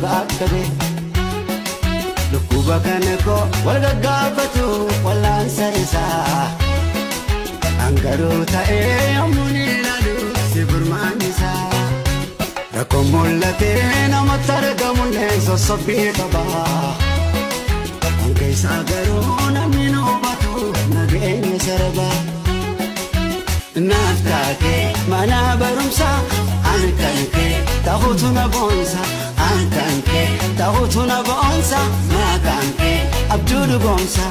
Hanga Dhukkuba kana koo wal gaggaafatu wal'aansa isaa. Angaruu ta'ee yommuu ni ilaalu si furmaan isaa. Rakkoon mul'atee namatti argamullee sossobbii qaba. Kan isaa garuu namni nu hubatu nageenya sarba. Naaf taatee mana barumsaa ani kan kee ta'utu na boonsa. An kan kee ta'utu na boonsa maqaan kee abjuu dhugoomsa.